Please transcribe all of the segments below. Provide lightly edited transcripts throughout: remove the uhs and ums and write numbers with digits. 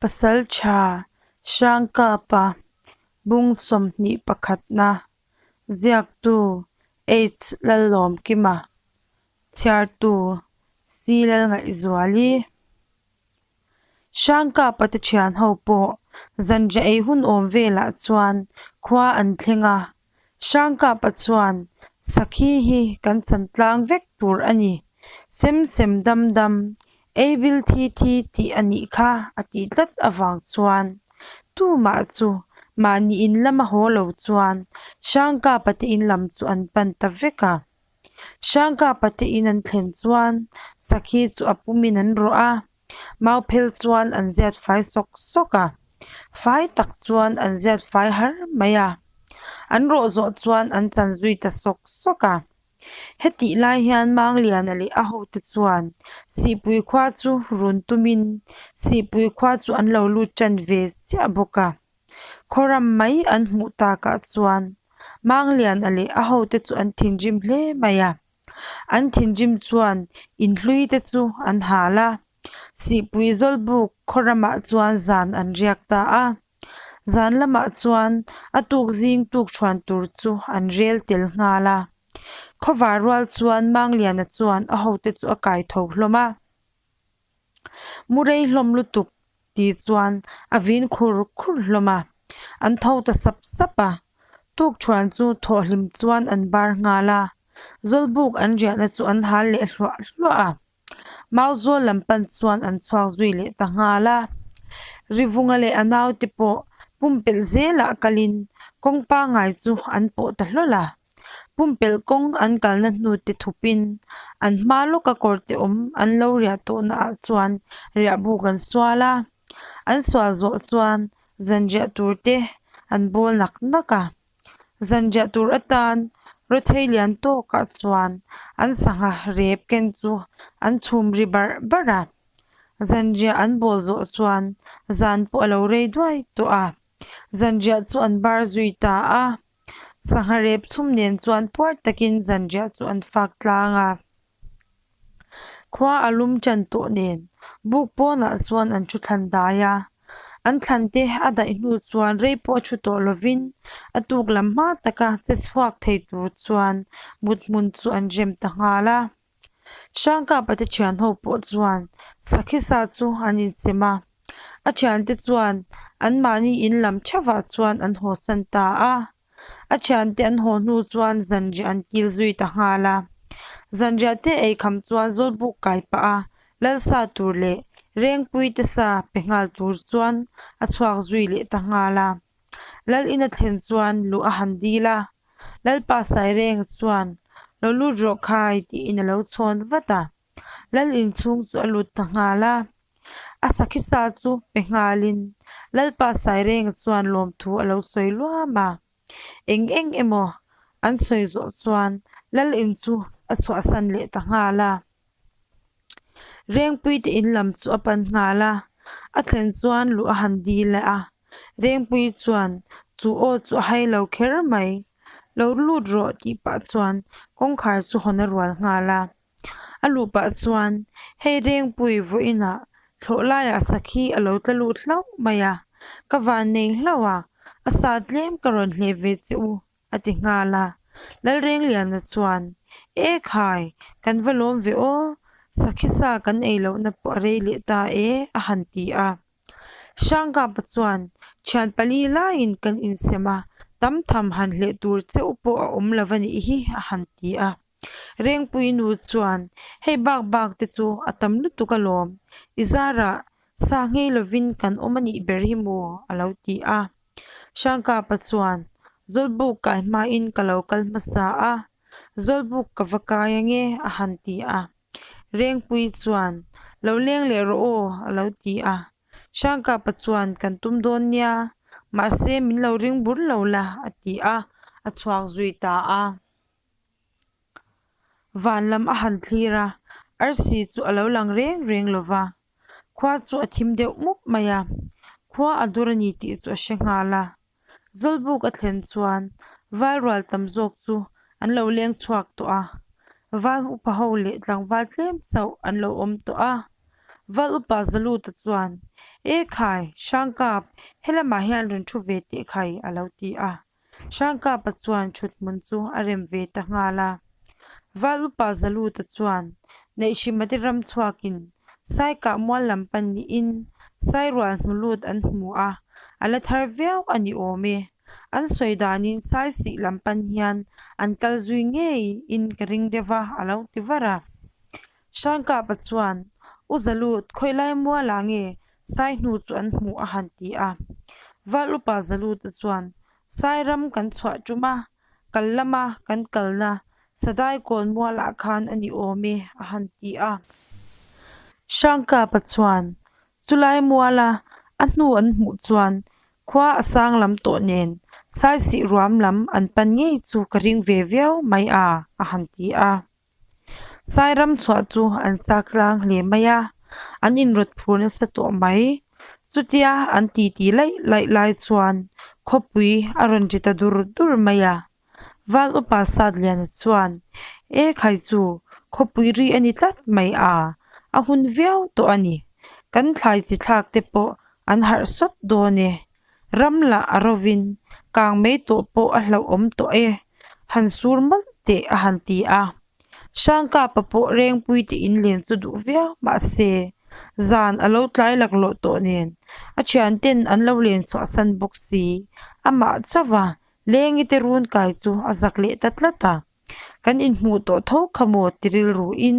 Pasalṭha Hrangkapa bung 21na ziaktu H Lallawmkima chhiartu C Lalngaihzuali. Hrangkapa te thian ho pawh zanriah ei hun awm velah chuan khua an thleng a, Hrangkapa chuan Sakhi hi kan chan tlang vek tur a ni, sem sem dam dam, ei bil thi thi tih a nih kha a tih tlat avang chuan tumah chu mahni in lama haw lo chuan Hrangkapa te in lam chu an pan ta vek a. Hrangkapa te in an thlen chuan Sakhi chu a pumin an rawh a, mau phel chuan an ziat fai sawk sawk a, fai tak chuan an ziat fai har mai a. An rawh zawh chuan an chan zui ta sawk sawk a. Hetih lai hian Mangliana leh a hote chuan Sihpui khua chu run tumin Sihpui khua chu an lo lut tan ve chiah bawk a. Khawram mai an hmuh takah chuan Mangliana leh a hote chu an thinrim hle mai a. An thinrim chuan inhlui te chu an hal a. Sihpui Zawlbuk khawramah chuan zan an riak ta a. Zan lamah chuan a tuk zing tuk thuan tur chu an rel tel nghal a. Khawvar rual chuan Mangliana chuan a hote chu a kai tho hlawm a. Mu rei hlawm lutuk ti chuan a vin khur khur hlawm a, an tho ta sap sap a. Tukṭhuan chu thawhhlim chuan an bar nghal a, Zawlbuk an riahna chu an hal leh hluah hluah a. Mauzawl lam pan chuan an chhuak zui leh ta nghal a. Rivunga leh a naute pawh pumpelh zelah kalin kawng pangngai chu an pawh ta hlawl a. Pumpelh kawng an kalna hnute thupin an hma lawka kawrte awm an lo riah tawhna ah chuan riahbuk an sual a, an sual zawh chuan zanriah tur te an bawl nak nak a. Zanriah tur atan rawthei lian tawkah chuan an sangha rep ken chu an chhum ri barh barh a. Zanriah an bawl zawh chuan zan pawh a lo rei duai tawh a, zanriah chu an bar zui ta a. Sangha rep chhum nen chuan puar takin zanriah chu an fak tlang a. Khua a lum tan tawh nen buk pawnah chuan an thu thlan dai a. An thlan te a daih hnu chuan rei pawh a thu tawh lovin a tuk lam hma taka che chhuak thei tur chuan mut hmun chu an rem ta nghal a. Hrangkapa te thian ho pawh chuan sakhi sa chu an insem a, a thiante chuan anmahni in lam theuhah chuan an hawsan ta a. A thiante an haw hnu chuan zanriah an kil zui ta nghal a. Zanriah te ei kham chuan Zawlbuk kai pah a, Lalsa tur leh Rengpui te sa pe nghal tur chuan a chhuak zui leh ta nghal a. Lal in a thlen chuan luh a han dil a, Lalpa Saireng chuan lo lut rawh khai tiin a lo chhawn vat a. Lal inchhung chu a lut ta nghal a. A sakhi sa chu pe nghalin Lalpa Saireng chuan lawmthu a lo sawi luam a. Eng eng emaw an sawi zawh chuan Lal in chu a chhuahsan leh ta nghal a. Rengpuite in lam chu a pan nghal a, a thlen chuan luh a han dil leh a. Rengpui chuan chu aw chu a hai lo kher mai, Lo lut rawh tih pah chuan kawngkhar chu hawn a rual nghal a. A luh pah chuan hei Rengpui vawiinah thlawh laiah sakhi a lo tla lut hlauh mai a, ka van nei hlauh a, a sa tlem ka rawn hleh ve che u a ti nghal a. Lalrengliana chuan, E khai, kan va lawm ve aw, sakhi sa kan ei lohna pawh a rei leh ta e, a han ti a. Hrangkapa chuan, Thian pali laiin kan insem a, tam tham han hleh tur cheu pawh a awm lo a nih hi, a han ti a. Rengpui nu chuan, Hei bak bak te chu a tam lutuk alawm, i zarah sa nghei lovin kan awm a nih ber hi maw? a lo ti a. Hrangkapa chuan, Zawlbuk kai hmain ka lo kal hmasa a, Zawlbuk ka va kai ange, a han ti a. Rengpui chuan, Lo leng leh rawh aw, a lo ti a. Hrangkapa chuan, Kan tum dawn nia, mahse min lo ring bur lo la, a ti a, a chhuak zui ta a. Van lam a han thlir a, arsi chu a lo lang reng reng lo va. Khua chu a thim deuh mup mai a, khua a dur a ni tih chu a hre nghal a. Zawlbuk a thlen chuan val rual tam zawk chu an lo leng chhuak tawh a, val upa ho leh tlangval tlem chauh an lo awm tawh a. Val upa Zaluta chuan, E khai, Hrangkap, helamah hian rawn thu ve teh khai, a lo ti a. Hrangkapa chuan thuthmun chu a rem ve ta nghal a. Val upa Zaluta chuan Neihhrima te ram chhuakin Saikah mual lam pan niin Sairual hnu lut an hmu a, a la thar viau a ni awm e. An sawi danin Saisih lam pan hian an kal zui ngei in ka ring deuh a, a lo ti var a. Hrangkapa chuan, U Zalut, khawilai mualah nge Sai hnu chu an hmuh a han ti a. Val upa Zaluta chuan, Sai ram kan chhuah tum a, kal lama kan kalna Sadai kawn mualah khan a ni awm e a han ti a. Hrangkapa chuan, Chulai muala a hnu an hmuh chuan khua a sang lam tawh nen Saisih ruam lam an pan ngei chu ka ring ve viau mai a a han ti a. Sairam chhuah chu an chak tlang hle mai a, an inrawt phur nasa tawh mai. Chutia an titi laih laih lai chuan khawpui a rawn ri ta dur dur mai a. Val upa Satliana chuan, E khai chu, khawpui ri a ni tlat mai a, a hun viau tawh a ni. Kan thlai chi thlak te pawh an harh sawt dawn e. Ram lah a rovin kang mai tawh pawh a hlauhawm tawh e, han sur mawlh teh a han ti a. Hrangkapa pawh Rengpui te in len chu duh viau mahse, zan a lo tlai laklawh tawh nen a thianten an lo len chhuahsan bawk si, amah chauh a Lengi te run kai chu a zak leh ta tlat a. Kan inhmuh tawh tho kha maw ti rilruin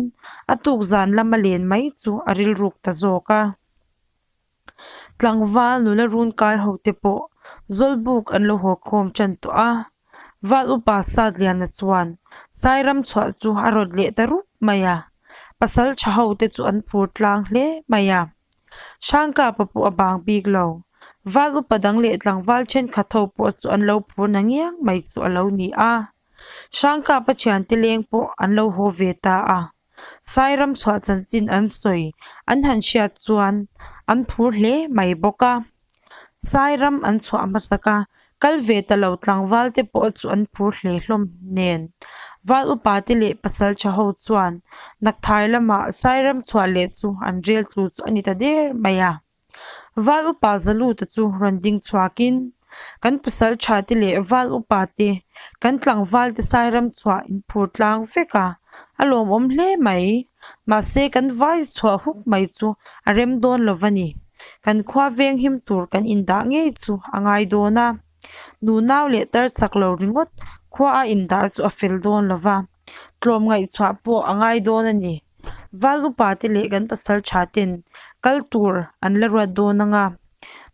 a tuk zan lama len mai chu a rilruk ta zawk a. Tlangval nula run kai ho te pawh Zawlbuk an lo haw khawm tan tawh a. Val upa Satliana chuan Sairam chhuah chu a rawt leh ta rup mai a. Pasal tha ho te chu an phur tlang hle mai a. Hrangkapa pawh a bang bik lo. Val upa dang leh tlangval thenkhat ho pawh chu an lo phur na ngiang mai chu a lo ni a. Hrangkapa thiante leng pawh an lo haw ve ta a. Sairam chhuah chanchin an sawi an han hriat chuan an phur hle mai bawk a. Sairam an chhuah hmasak a, kal ve ta lo tlangval te pawh chu an phur hle hlawm nen. Val upa te leh pasal tha ho chuan Nakthai lamah Sairam chhuah leh chu an rel tlu chu a ni ta der mai a. Val upa Zaluta chu rawn ding chhuakin, Kan pasal tha te leh val upa te, kan tlangval te Sairam chhuah in phur tlang vek a, a lawmawm hle mai. Mahse kan vai chhuah huk mai chu a rem dawn lo va ni. Kan khua veng him tur kan indah ngei chu a ngai dawn a. Nunau leh tar chak lo ringawt khua a indah chu a fel dawn lo va. Tlawm ngaihchhuah pawh a ngai dawn a ni. Val upa te leh kan pasal tha ten kal tur an la ruat dawn anga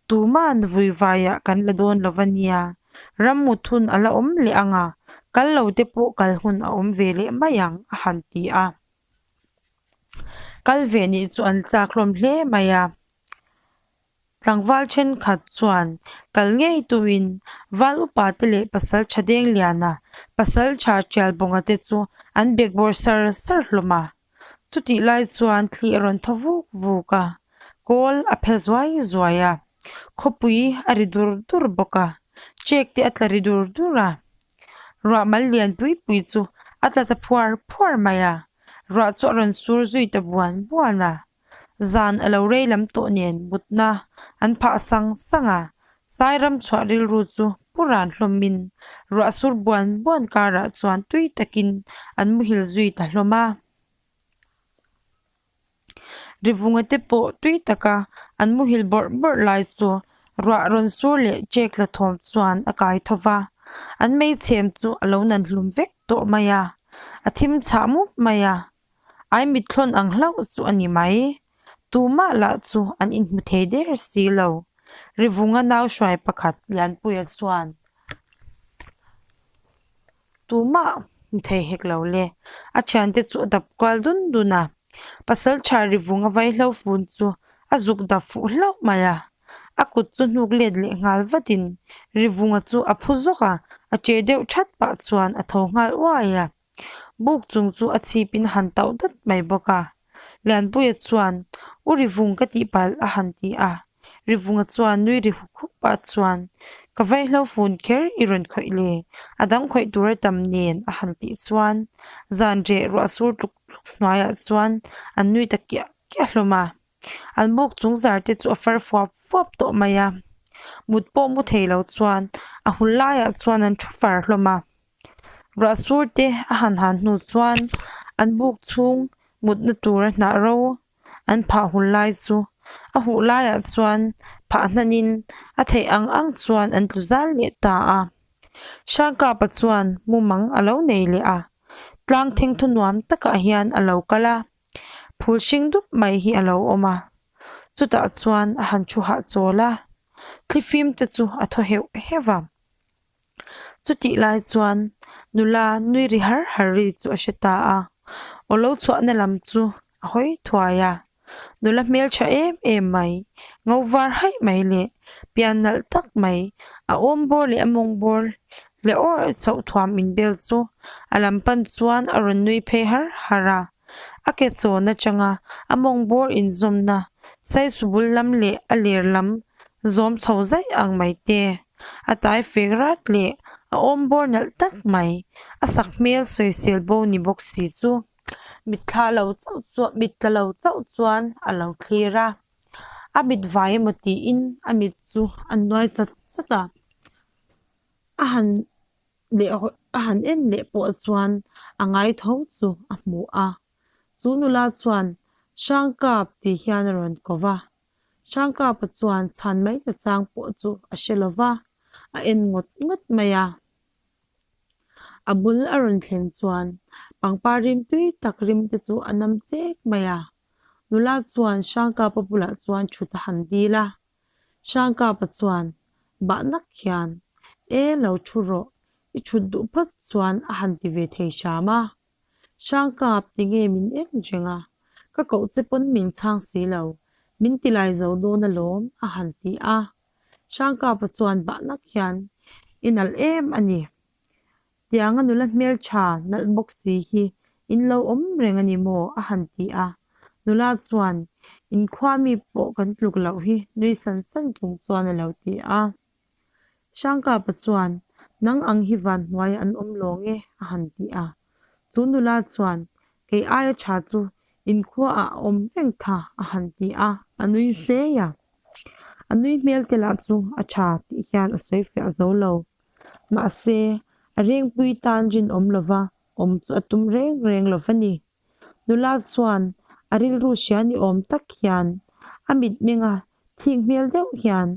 tuman vui vaiah kan la dawn lo va nia. Ram mut hun a la awm leh anga kal lo te pawh kal hun a awm ve leh mai ang a han ti a. Kal ve nih chu an chak hlawm hle mai a. Tlangval thenkhat chuan kal ngei tumin Val upa te leh pasal tha Dengliana, pasal tha Tialbawnga te chu an bekbawr sar sar hlawm a. Chutih lai chuan thli a rawn thaw vuk vuk a, kawl a phe zuai zuai a, khawpui a ri dur dur bawk a, chek te a tla ri dur dur a. Ruah mal lian pui pui chu a tla ta phuar phuar mai a, ruah chu a rawn sur zui ta buan buan a. Zan a lo rei lam tawh nen mutna an phah sang sang a, Sairam chhuah rilru chu pu ran hlawmin ruah sur buan buan karah chuan tui takin an muhil zui ta hlawm a. Rivunga te pawh tui taka an muhil bawrh bawrh lai chu ruah rawn sur leh chek tla thawm chuan a kai tho va, an meichhem chu a lo nan hlum vek tawh mai a, a thim chhah mup mai a. Ai mitthlawn ang hlauh chu a ni mai. Tumah lah chu an inhmu thei der si lo. Rivunga nau hruai pakhat Lianpuia chuan tumah hmu thei hek lo le. A thiante chu a dap kual dun dun a. Pasal tha Rivunga vaihlo fun chu a zuk dap fuh hlauh mai a. A kut chu hnuk let leh nghal vatin Rivunga chu a phu zawk a, a che deuh that pah chuan a tho nghal uai a. Buk chung chu a chhipin a han tauh dat mai bawk a. Lianpuia chuan, U Rivung ka tih palh a han ti a. Rivunga chuan nui ri huk huk pah chuan, Ka vaihlo fun kher i rawn khawih le, a dang khawih tur a tam nen a han tih chuan zan reh ruah sur tluk tluk hnuaiah chuan an nui ta kiah kiah hlawm a. An buk chung zar te chu a far fuap fuap tawh mai a, mut pawh mu thei lo chuan a hul laiah chuan an thu far hlawm a. Ruah sur te a han han hnu chuan an buk chhung mutna tura hnah ro an phah hul lai chu a huh laiah chuan phah hnanin a theih ang ang chuan an tlu zal leh ta a. Hrangkapa chuan mumang a lo nei leh a, tlang thengthaw nuam takah hian a lo kal a, phul hring dup mai hi a lo awm a, chutah chuan a han thu hahchawl a, thlifim te chu a thaw heuh heuh a. Chutih lai chuan nula nui ri har har ri chu a hre ta a, aw lo chhuahna lam chu a hawi thuai a. Nula hmeltha em em mai, ngo var haih mai leh pian nalh tak mai, a awm bawr leh a mawng bawr leh awrh chauh thuam inbel chu a lam pan chuan a rawn nui phei har har a. A ke chawn atanga a mawng bawr inzawmna saisu bul lam leh a ler lam zawm chho zaih ang mai te, a tai fek rat leh a awm bawr nalh tak mai, a sak hmel sawisel bo ni bawk si chu mitthla lo chauh chuan mit tla lo chauh chuan a lo thlir a, a mit vai emaw tiin a mit chu a nuai chat chat a, a han leh a han en leh pawh chuan a ngai tho chu a hmu a, chu nula chuan Hrangkap tih hian a rawn ko va, Hrangkapa chuan chhan mai ta chang pawh chu a hre lo va, a en ngawt ngawt mai a. A bul a rawn thlen chuan pangpar rim tui tak rim te chu a nam chek mai a, nula chuan Hrangkapa bulah chuan thut a han dil a, Hrangkapa chuan bah nak hian, E lo thu rawh, i thut duh phawt chuan a han ti ve thei hram a. Hrangkap ti nge min en reng a, ka koh che pawn min chhang si lo, min ti lai zo dawn alawm a han ti a. Hrangkapa chuan bah nak hian, I nalh em a ni. Tianga nula hmeltha nalh bawk si hi in lo awm reng a ni maw? a han ti a. Nula chuan, In khua mi pawh kan tluk loh hi nui san san chung chuan a lo ti a. Hrangkapa chuan, Nang ang hi van hnuai an awm lawng e a han ti a. Chu nula chuan, Kei aia tha chu in khuaah a awm reng kha a han ti a, a nui sei a. A nui hmel te lah chu a tha tih hian a sawi fiah zo lo. Mahse, a rengpui tan rinawm lova awm chu a tum reng reng lo va ni. Nula chuan a rilru hria ni awm tak hian a mitmenga thik hmel deuh hian,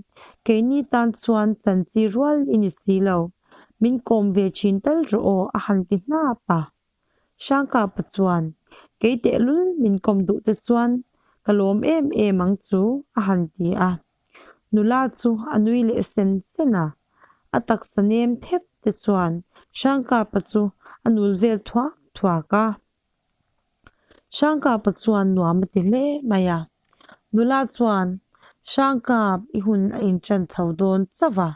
Keini tan chuan chanchi rual i ni si lo, min kawm ve thin tal rawh aw a han ti hnap a. Hrangkapa chuan, Kei tehlul min kawm duh te chuan ka lawm em em ang chu a han ti a. Nula chu a nui leh sen sen a, a taksa nem thep te chuan Hrangkapa chu a nul vel thuak thuak a. Hrangkapa chuan nuam a ti hle mai a. Nula chuan, Hrangkap, i hun a inṭan chho dawn chauh a,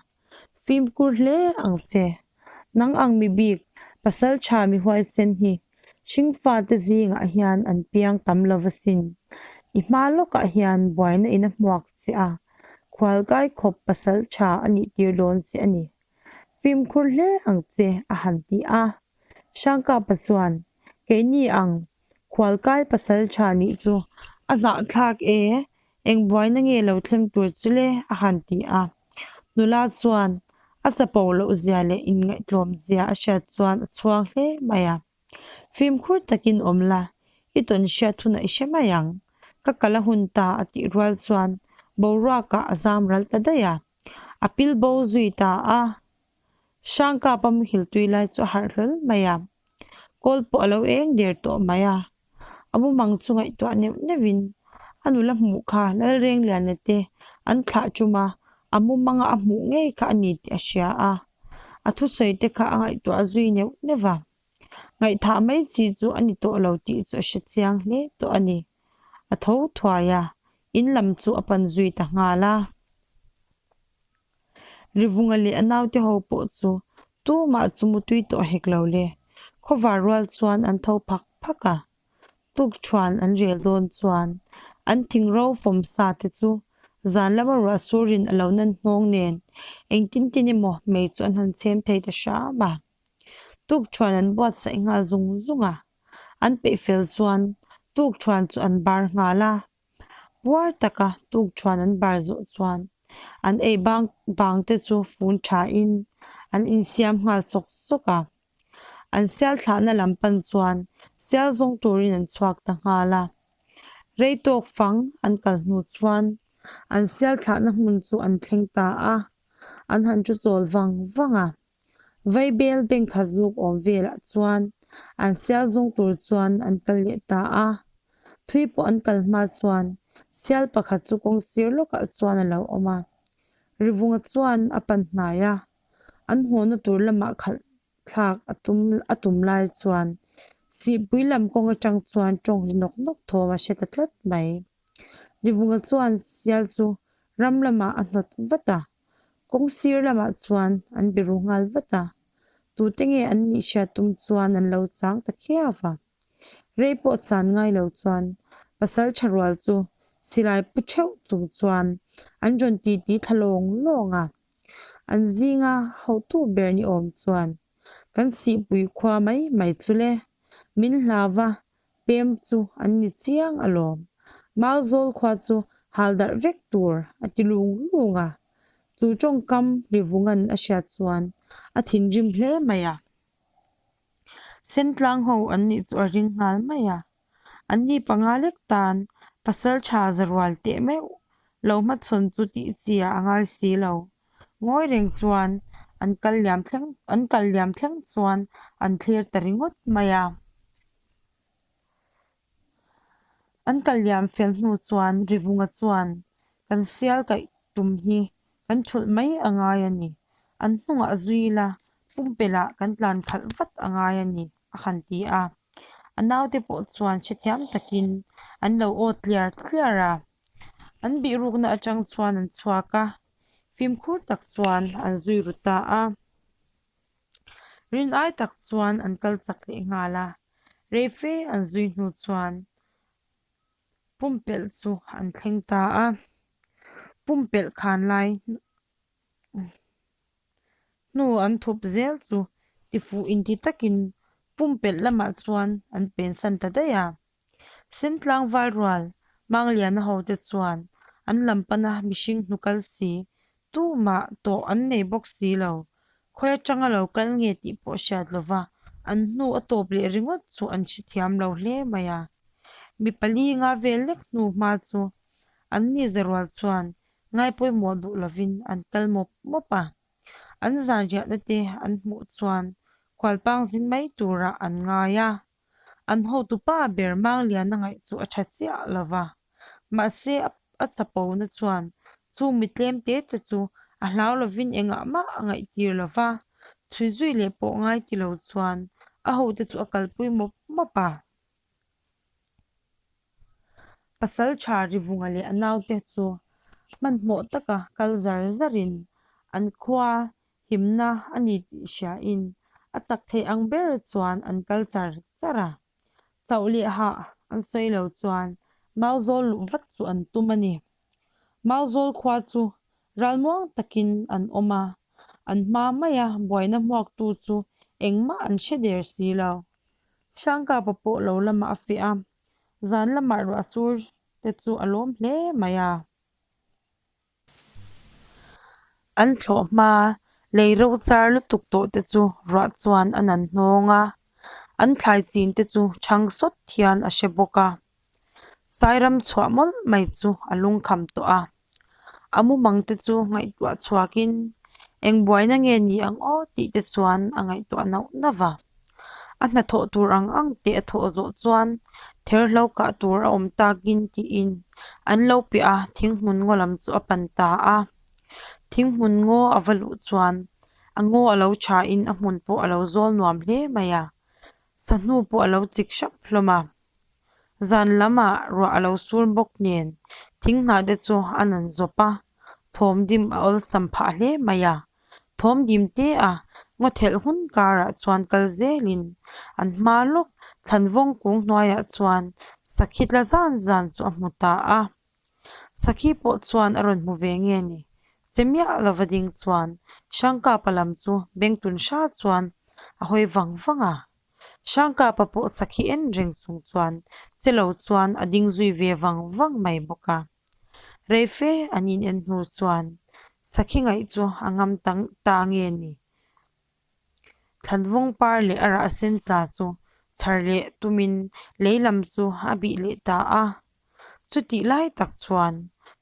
fimkhur hle ang che. Nang ang mi bik, pasal tha mi huaisen hi hringfate zingah hian an piang tam lo va sin. I hma lawkah hian buaina in a hmuak che a, khualkai khawp pasal tha a nih tir dawn che a ni. Fimkhur hle ang che a han ti a. Hrangkapa chuan, Keini ang, khualkai pasal tha nih chu a zahthlak e, eng buaina nge lo thleng tur chu le a han ti a. Nula chuan a chapo loh zia leh inngaihtlawm zia a hriat chuan a chhuang hle mai a. Fimkhur takin awm la, i tawn hriat hunah i hre mai ang. Ka kal a hun ta a tih rual chuan boruakah a zam ral ta daih a. A pil bo zui ta a. Hrangkapa muhil tui lai chu a harh hlawl mai a. Kawl pawh a lo eng der tawh mai a. A mumang chu ngaihtuah neuh neuhin a nula hmuh kha Lalrengliana te an thlah tum a, a mumanga a hmuh ngei kha a ni tih a hria a. A thusawi te kha a ngaihtuah zui neuh neuh va. Ngaihthah mai chi chu a ni tawh lo tih chu a hre chiang hle tawh a ni. A tho thuai a, in lam chu a pan zui ta nghal a. Rivunga leh a naute ho pawh chu tumah chu mutui tawh hek lo le. Khawvar rual chuan an tho phak phak a, tukṭhuan an rel dawn chuan an thingro fawm sa te chu zan lama ruah surin a lo nan hnawng nen engtin tin emaw mei chu an han chhem thei ta hram a. Tukṭhuan an buatsaih nghal zung zung a, an peih fel chuan tukṭhuan chu an bar nghal a. Puar taka tukṭhuan an bar zawh chuan an ei bang bang te chu fun thain an insiam nghal sawk sawk a. An sial thlahna lam pan chuan sial zawng turin an chhuak ta nghal a. Rei tawk fang an kal hnu chuan an sial thlahna hmun chu an thleng ta a, an han thu chawl vang vang a. Vaibel bengkhat zuk awm velah chuan an sial zawng tur chuan an kal leh ta a. Thui pawh an kal hma chuan sial pakhat chu kawng sir lawkah chuan a lo awm a. Rivunga chuan a pan hnai a, an hawhna tur lamah khalh thlak a tum a tum lai chuan Sihpui lam kawng atang chuan tawng ri nawk nawk thawm a hre ta tlat mai. Rivunga chuan sial chu ram lamah a hnawt vat a, kawng sir lamah chuan an be ru nghal vat a, tute nge an nih hriat tum chuan an lo chang ta khiau va. Rei pawh chan ngai lo chuan pasal tha rual chu silai pu theuh chung chuan an rawn titi thla lawng lawng a. An zinga hotu ber ni awm chuan kan sihpui khua mai mai chu le, min hlau va, pem chu an ni chiang alawm. Mauzawl khua chu hal darh vek tur a ti lung lung a, chu tawngkam rivungan a hriat chuan a thinrim hle mai a. Sentlang ho an nih chu a ring nghal mai a, an ni panga lek tan pasal tha za rual teh meuh lo hmachhawn chu tih chi ah a ngai si lo. Ngawi reng chuan an kal liam thleng an kal liam thleng chuan an thlir ta ringawt mai a. An kal liam fel hnu chuan Rivunga chuan kan sial kaih tum hi kan thulh mai a ngai a ni. An hnungah zui ila pumpelh ah kan tlan khalh vat a ngai a ni a han ti a. A naute pawh chuan hrethiam takin an lo aw tliar tliar a. An bihrukna atang chuan an chhuak a, fimkhur tak chuan an zui ru ta a. Rin ai tak chuan an kal chak leh nghal a, rei fe an zui hnu chuan pumpelh chu an thleng ta a. Pumpelh khan lai hnu an thup zel chu tifuh inti takin pumpelh lamah chuan an pensan ta daih a. Sentlang Valrual, Mangliana hote chuan an lam pana mihring hnu kal si, tumah tawh an nei bawk si lo. Khawi atanga lo kal nge tih pawh hriat lova an hnu a tawp leh ringawt chu an hrethiam lo hle mai a. Mi pali nga vel lek hnu hma chu an ni zarual chuan ngaipawimawh duh lovin an kal mawp mawp a. An zan riahna te an hmuh chuan khualpang zin mai turah an ngai a. An hotupa ber Mangliana ngaih chu a tha chiah lo va, mahse a chapona chuan chung mi tlem te te chu a hlau lovin engah mah a ngaihtir lo va, chhui zui leh pawh ngai ti lo chuan a hote chu a kalpui mawp mawp a. Pasal tha Rivunga leh a naute chu hmanhmawh taka kal zar zarin an khua himna a ni tih hriain a chak theih ang ber chuan an kal char char a. Chauh leh hah an sawi lo chuan Mauzawl luh vat chu an tum a ni. Mauzawl khua chu ralmuang takin an awm a, an hma maia buaina hmuaktu chu engmah an hre der si lo. Hrangkapa pawh lo lamah a feh a, zan lamah ruah sur te chu a lawm hle mai a. An thlawh hma lei ro char lutuk tawh te chu ruah chuan a nan hnawng a, an thlai chin te chu chhang sawt hian a hre bawk a. Sairam chhuah mawlh mai chu a lungkham tawh a, a mumang te chu ngaihtuah chhuakin eng buaina nge ni ang aw tih te chuan a ngaihtuah nauh nauh a. A hnathawh tur ang ang te a thawh zawh chuan therhlo kah tur a awm takin tiin an lo piah a, thinghmun ngaw lam chu a pan ta a. Thinghmun ngaw a va luh chuan a ngaw a lo thain a hmun pawh a lo zawl nuam hle mai a, sahnu pawh a lo chik hrap hlawm a. Zan lamah ruah a lo sur bawk nen thinghnah te chu a nan zawp a, thawm dim a awlsam phah hle mai a. Thawm dim te a ngaw thelh hun karah chuan kal zelin an hma lawk thlanvawng kung hnuaiah chuan sakhi tla zan zan chu a hmu ta a. Sakhi pawh chuan a rawn hmu ve nge ni? Che miah lova ding chuan Hrangkapa lam chu Bengtun hra chuan a hawi vang vang a. Hrangkapa pawh sakhi en reng chung chuan che lo chuan a ding zui ve vang vang mai bawk a. Rei fe an in en hnu chuan sakhi ngaih chu a ngam ta nge ni? Thlanvawng par leh a rah sen tla chu chhar leh tumin lei lam chu a bih leh ta a. Chutih lai tak chuan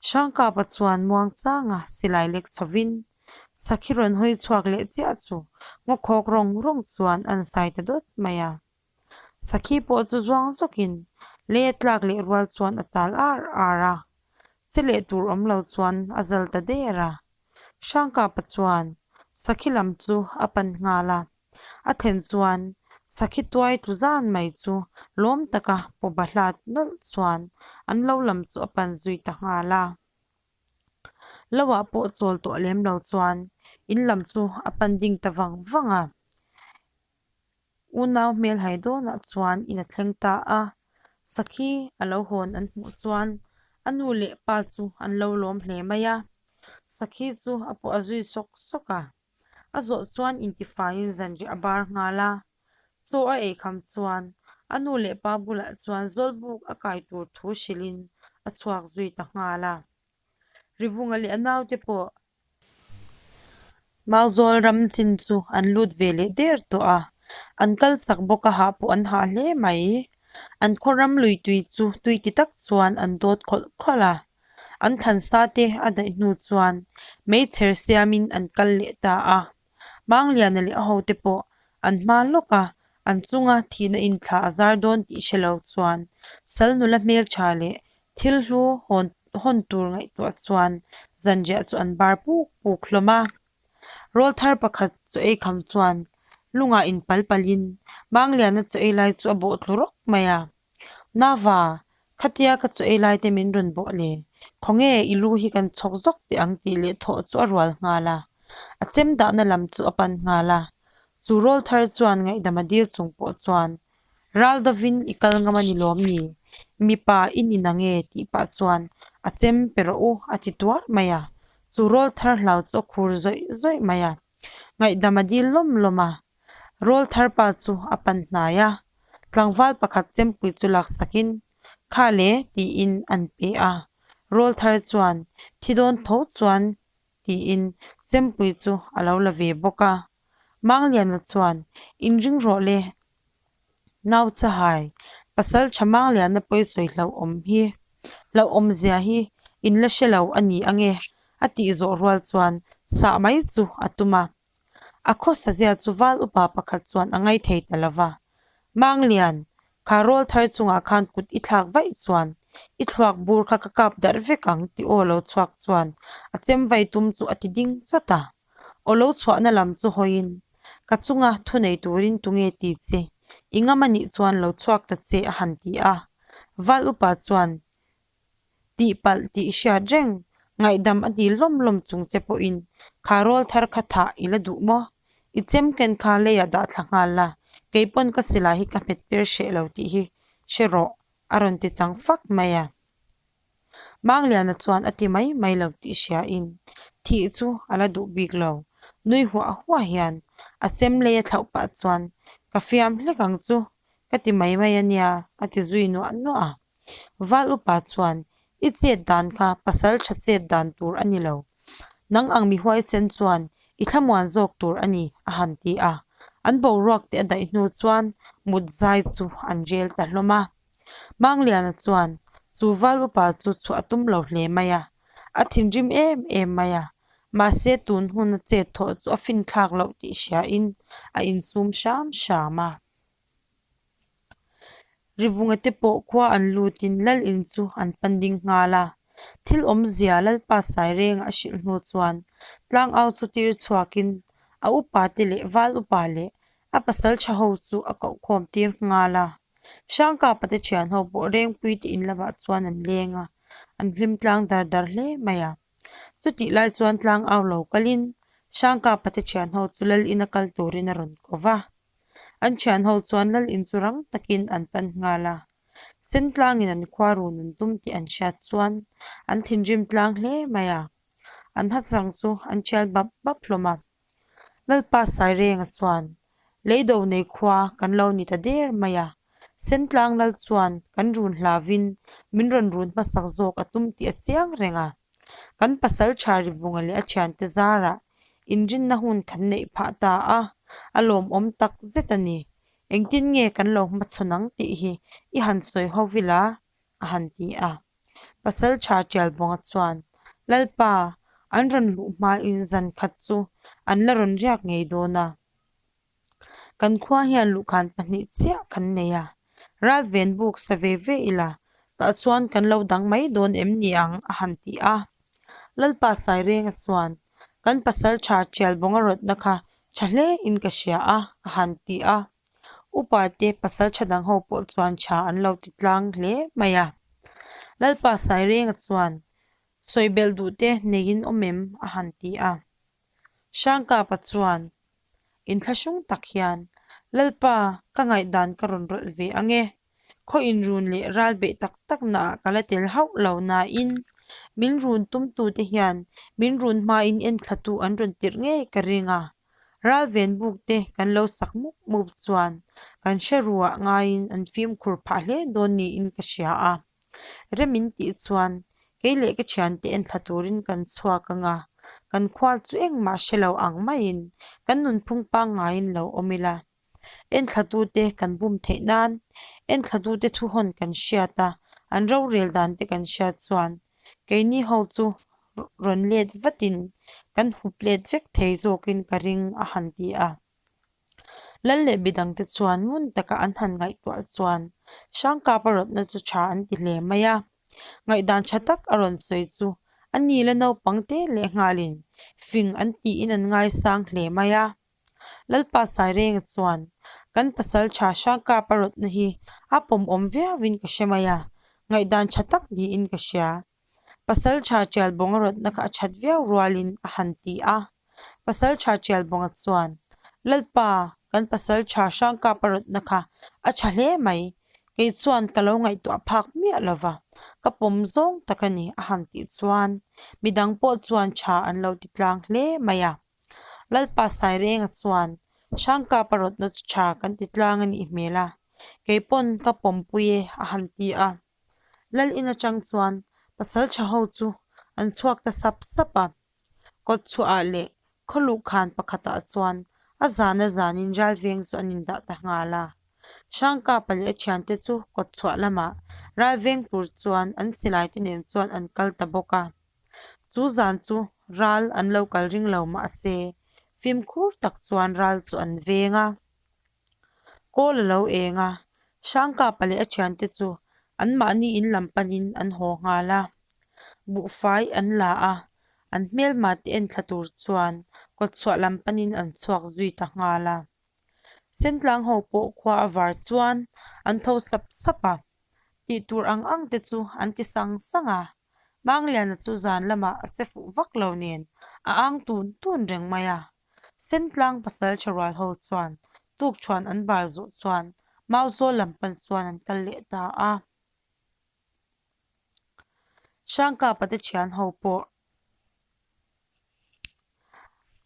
Hrangkapa chuan muangchanga silai lek chhovin sakhi rawn hawi chhuak leh chiah chu ngaw khawk rawng rawng chuan an sai ta dawt mai a. Sakhi pawh chu zuang zawkin lei a tlak leh rual chuan a tal ar ar a, che leh tur awm lo chuan a zal ta der a. Hrangkapa chuan sakhi lam chu a pan nghal a, a thlen chuan sakhi tuai tlu zan mai chu lawm taka pawba hlat nawlh chuan an lo lam chu a pan zui ta nghal a. Loah pawh chawl tawh lem lo chuan in lam chu a pan ding ta vang vang a. Unau hmel hai dawnah chuan in a thleng ta a, sakhi a lo hawn an hmuh chuan a nu leh pa chu an lo lawm hle mai a. Sakhi chu a pawh a zui sawk sawk a, a zawh chuan intifaiin zanriah a bar nghal a. Chaw a eikham chuan a nu leh pa bulah chuan zawlbuk a kai tur thu hrilhin a chhuak zui ta nghal a. Rivunga leh a naute pawh Mauzawl ram chin chu an lut ve leh der tawh a, an kal chak bawk a hah pawh an hah hle mai. An khaw ram lui tui chu tui ti tak chuan an dawt khawlh khawlh a, an thlan sa te a daih hnu chuan meichher siamin an kal leh ta a. Mangliana leh a hote pawh an hma lawk a, an chunga thihna inthla a zar dawn tih hre lo chuan sal nula hmeltha leh Thil hlu hawn hawn tur ngaihtuah chuan zanriah chu an bar puk puk hlawm a. Rawlthar pakhat chaw ei kham chuan lungah inpal palhin Mangliana chaw ei lai chu a bawh tlu rawk mai a. Nava, khatia ka chaw ei lai te min rawn bawh le, khawnge i lu hi kan chhawk zawk teh ang tih leh thawh chu a rual nghal a. A chem dahna lam chu a pan nghal a. Chu rawlthar chuan ngaihdam a dil chung pawh chuan Ral dovin i kal ngam a ni lawm ni? Mipa i ni na nge? tih pah chuan a chem pe rawh u a ti tuar mai a. Chu rawl thar hlau chu a khur zawih zawih mai a. Ngaihdam a dil lawm lawm a. Rawl thar pa chu a pan hnai a. Tlangval pakhat chempui chu laksakin, Kha le tiin an pe a. Rawl thar chuan, Thi dawn tho chuan tiin chempui chu a lo la ve bawk a. Mangliana chuan, Inring rawh le, nau chahai, pasal tha Mangliana pawi sawi hlauhawm hi, hlauhawm zia hi in la hre lo a ni ange, a tih zawh rual chuan sah mai chu a tum a. A khawsa zia chu val upa pakhat chuan a ngaithei ta lo va. Manglian, kha rawl thar chungah khan kut i thlak vaih chuan i thluak bur kha ka kap darh vek ang tih aw lo chhuak chuan a chem vai tum chu a ti ding chawt a. Aw lo chhuahna lam chu hawiin, Ka chunga thunei turin tunge ti che? I ngam a nih chuan lo chhuak ta che a han ti a. Val upa chuan, Tihpalh tih hriat reng, ngaihdam a dil lawm lawm chung che pawhin kha rawl thar kha thah i la duh maw? I chem ken kha leiah dah thla nghal la, kei pawn ka silai hi ka hmet per hreh lo tih hi hre rawh a rawn ti chang fak mai a. Mangliana chuan a ti mai mai lo tih hriain thih chu a la duh bik lo. Nui huah huah hian a chem lei a thlauh pah chuan ka fiam hlek ang chu ka ti mai mai a nia a ti zui nuah nuah a. Val upa chuan i chet dan kha pasal tha chet dan tur a ni lo. Nang ang mi huaisen chuan i thlamuan zawk tur a ni a han ti a. An boruak te a daih hnu chuan mut zai chu an rel ta hlawm a. Mangliana chuan chu val upa chu chhuah a tum lo hle mai a, a thinrim em em mai a, mahse tun huna chet thawh chu a finthlak loh tih hriain a insum hram hram a. Rivunga te pawh khua an lutin lal in chu an pan ding nghal a, thil awmzia Lalpa Sairenga a hrilh hnu chuan tlangau chu tir chhuakin a upa te leh val upa leh a pasal tha ho chu a kohkhawm tir nghal a. Hrangkapa te thian ho pawh Rengpui te in lamah chuan an leng a, an hlim tlang dar dar hle mai a. Chutih lai chuan tlang au lo kalin Hrangkapa te thian ho chu lal ina kal turin a rawn ko va. An thian ho chuan lal in chu rang takin an pan nghal a. Sentlangin an khua run an tum tih an hriat chuan an thinrim tlang hle mai a. An hachang chu an thial bap bap hlawm a. Lalpa Sairenga chuan. Leido nei khua kan lo ni ta der mai a. Sentlang lal chuan kan run hlauvin min rawn run hmasak zawk a tum tih a chiang reng a. Kan pasal tha Rivunga leh a thiante zarah inrinna hun kan neih phah ta a, a lawmawm tak zet a ni. Engtin nge kan lo hmachhawn ang tih hi i han sawi ho vila? a han ti a. Pasal tha Tialbawnga chuan, Lalpa, an rawn luh hmain zan khat chu an la rawn riak ngei dawn a. Kan khua hian luhkhan pahnih chiah kan nei a, ralven buk sa ve ve ila, tah chuan kan lo dang mai dawn em ni ang? a han ti a. Lalpa Sairenga chuan, Kan pasal tha Tialbawnga rawtna kha tha hle in ka hria a, a han ti a. Upa te pasal tha dang ho pawh chuan tha an lo ti tlang hle mai a. Lalpa Sairenga chuan, Sawi belh duh te neiin awm em? a han ti a. Hrangkapa chuan inthlahrung tak hian, Lalpa, ka ngaihdan ka rawn rawlh ve ang e. Khaw inrun leh ral beih tak tak naah ka la tel hauh lo nain min run tumtute hian min run hmain enthlatu an rawn tirh ngei ka ring a. Ral ven buk te kan lo sak mup mup chuan kan hre ruah ngaiin an fimkhur phah hle dawn niin ka hria a. Rem in tih chuan kei leh ka thiante enthla turin kan chhuak ang a, kan khua chu engmah hre lo ang maiin kan nunphung pangngaiin lo awm ila. Enthlatute kan bum theih nan enthlatute thuhawn kan hriat a, an rorel dan te kan hriat chuan keini ho chu rawn let vatin kan hup let vek thei zawkin ka ring a han ti a. Lal leh midangte chuan ngun taka an han ngaihtuah chuan Hrangkapa rawtna chu tha an ti hle mai a. Ngaihdan tha tak a rawn sawi chu a ni la naupang te leh nghalin fing an tiin an ngaisang hle mai a. Lalpa Sairenga chuan kan pasal tha Hrangkapa rawtna hi a pawmawm viauin ka hre mai a, ngaihdan tha tak niin ka hria. Pasalṭha Ṭialbawnga rawtna kha a ṭhat viau rualin a han ti a. Pasalṭha Ṭialbawnga chuan, Lalpa, kan pasalṭha Hrangkapa rawtna kha a ṭha hle mai. Kei chuan ka lo ngaihtuah phak miah lo va, ka pawm zawng tak a ni, a han tih chuan midang pawh chuan ṭha an lo ti tlang hle mai a. Lalpa Sairenga chuan, Hrangkapa rawtna chu ṭha kan ti tlang a nih hmel a, kei pawn ka pawmpui e, a han ti a. Lal in atang chuan pasal tha ho chu an chhuak ta sap sap a, kawt chhuah ah leh khaw luh khan pakhat ah chuan a zan a zan in ralveng chu an indah ta nghal a. Hrangkapa leh a thiante chu kawt chhuah lamah ralveng tur chuan an silai te nen chuan an kal ta bawk a. Chu zan chu ral an lo kal ring lo mahse fimkhur tak chuan ral chu an veng a. Kawl a lo eng a, Hrangkapa leh a thiante chu anmahni in lam panin an haw nghal a. Buhfai an la a, an hmelma te enthla tur chuan kawtchhuah lam panin an chhuak zui ta nghal a. Sentlang ho pawh khua a var chuan an tho sap sap a, tih tur ang ang te chu an ti sang sang a. Mangliana chu zan lamah a che fuh vak lo nen a ang tun tun reng mai a. Sentlang pasal tha rual ho chuan tukṭhuan an bar zawh chuan Mauzawl lam pan chuan an kal leh ta a. Hrangkapa te thian ho pawh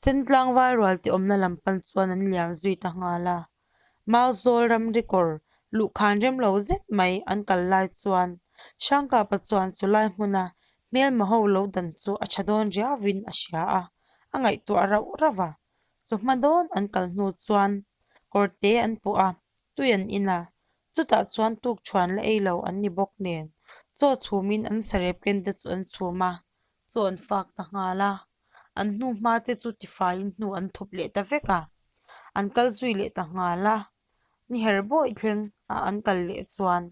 Sentlang valrual te awmna lam pan chuan an liam zui ta nghal a. Mauzawl ramri kawr luhkhan rem lo zet mai an kal lai chuan Hrangkapa chuan chulai hmuna hmelma ho lo dan chu a tha dawn riauin a hria a, a ngaihtuah rauh rauh a. Chawhma dawn an kal hnu chuan kawrte an pawh a, tui an in a, chutah chuan tukṭhuan la ei lo an ni bawk nen chaw chhumin an sarep ken te chu an chhum a, chaw an fak ta nghal a. An hnu hma te chu tifaiin hnu an thup leh ta vek a, an kal zui leh ta nghal a. Ni her bawi thleng a an kal leh chuan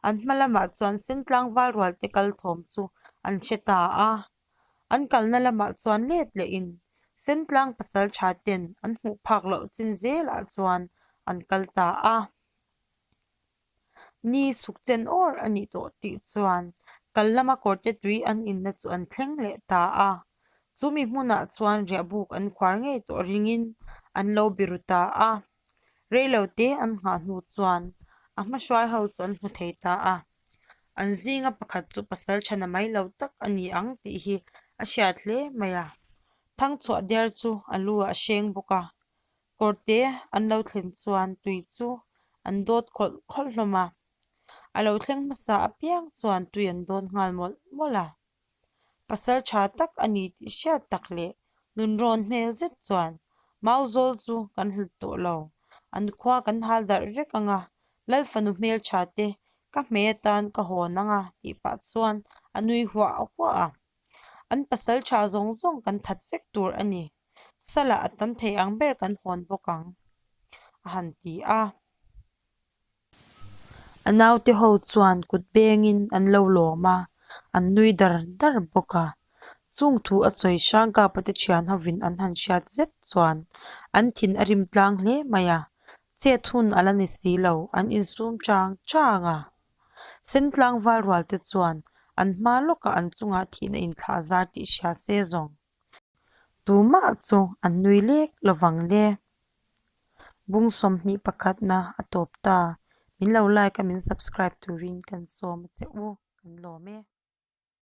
an hma lamah chuan Sentlang valrual te kal thawm chu an hre ta a. An kalna lamah chuan let lehin Sentlang pasal tha ten an hmuh phak loh chin zelah chuan an kal ta a. Ni suk chen awr a nih tawh tih chuan kal lama kawrte tui an inna chu an thleng leh ta a. Chumi hmunah chuan riahbuk an khuar ngei tawh ringin an lo biru ta a. Reilote an nghah hnu chuan a hmahruai ho chu an hmu thei ta a. An zinga pakhat chu pasal chhana mai lo tak a ni ang tih hi a hriat hle mai a. Thangchhuah der chu a lu ah a hreng bawk a. Kawrte an lo thlen chuan tui chu an dawt khawlh khawlh hlawm a. A lo thleng hmasa apiang chuan tui an dawt nghal mawlh mawlh a. Pasal tha tak a ni tih hriat tak leh nunrawn hmel zet chuan Mauzawl chu kan hlut tawh lo, an khua kan hal darh vek ang a, Lal fanu hmeltha te ka hmei atan ka hawn ang a tih pah chuan a nui huah huah a. An pasal tha zawng zawng kan that vek tur a ni. Salah a tam thei ang ber kan hawn bawk ang a han ti a. A naute ho chuan kut bengin an lo lawm a, an nui dar dar bawk a. Chung thu a sawi Hrangkapa te thian hovin an han hriat zet chuan an thin a rim tlang hle mai a, chet hun a la ni si lo, an insum chang chang a. Sentlang valrual te chuan an hma lawkah an chungah thihna inthlah zar tih hria se zawng. Tumah chu an nui lek lovang le. Bung 21 na a tawp ta. Min lo like a min subscribe turin kan sawm a che u. Kan lawm e.